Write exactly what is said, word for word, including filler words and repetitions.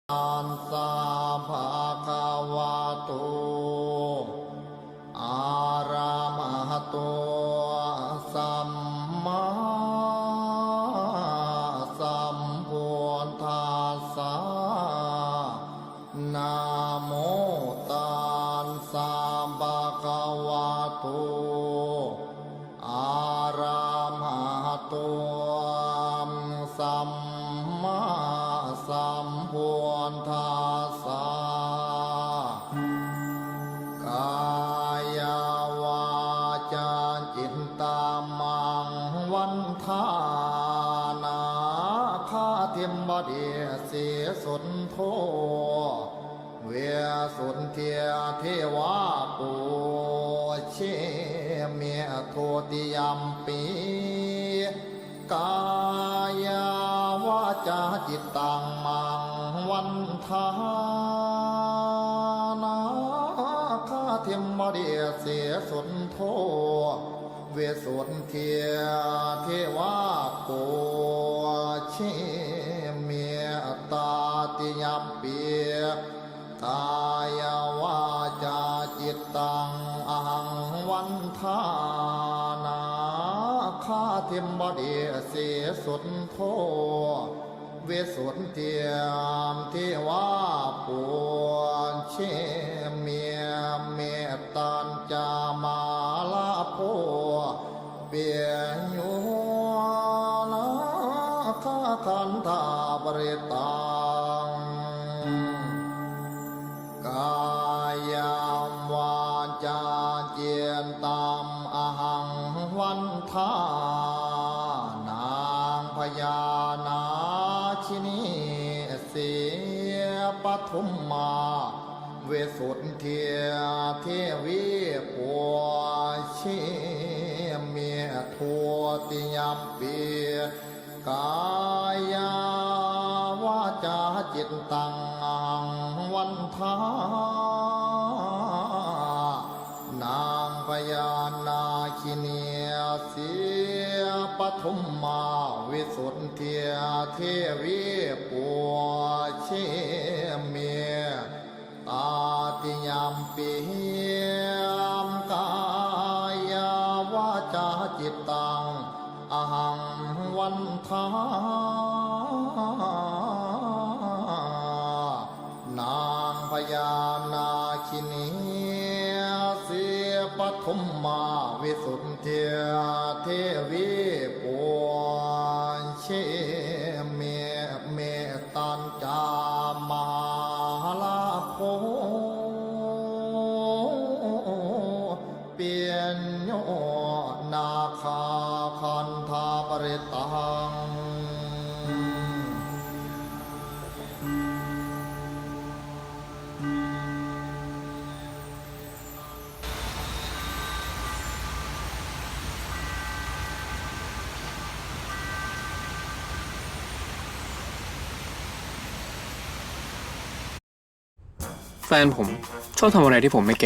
tassa bhagavato arahato sammāsambuddhassa. Namo tassa bhagavato arahato sammāsambuddhassa. Kāyavācācittamaṃ vandāna khatiṃ padesesotho visuddhiyā devā pūjemi. Dutiyampi kāyavācācittamaṃ vandāna khatiṃ padesesotho visuddhiyā devā pūjemi. Tatiyampi kāyavācācittaṃ ahaṃ vandāna khatiṃ padesesotho visuddhiyā devā pūjemi. Mettañca mārabho piyo nāgakandhaparittaṃ kāyaṃ vācācittaṃ ahaṃ vandānaṃ byānāchinī sippaṭhumā visuddhiyā devī pūjemi. Dutiyampi kāyavācācittaṃ ahaṃ vandānaṃ byānāchinī sippaṭhumā visuddhiyā devī pūjemi. Tatiyampi kāyavācācittaṃ ahaṃ vandānaṃ byānāchinī sippaṭhumā visuddhiyā devī pūjemi. Mettañca mārabho piyo nāgakandhaparittaṃ. แฟนผมชอบทำอะไรที่ผมไม่เก็ต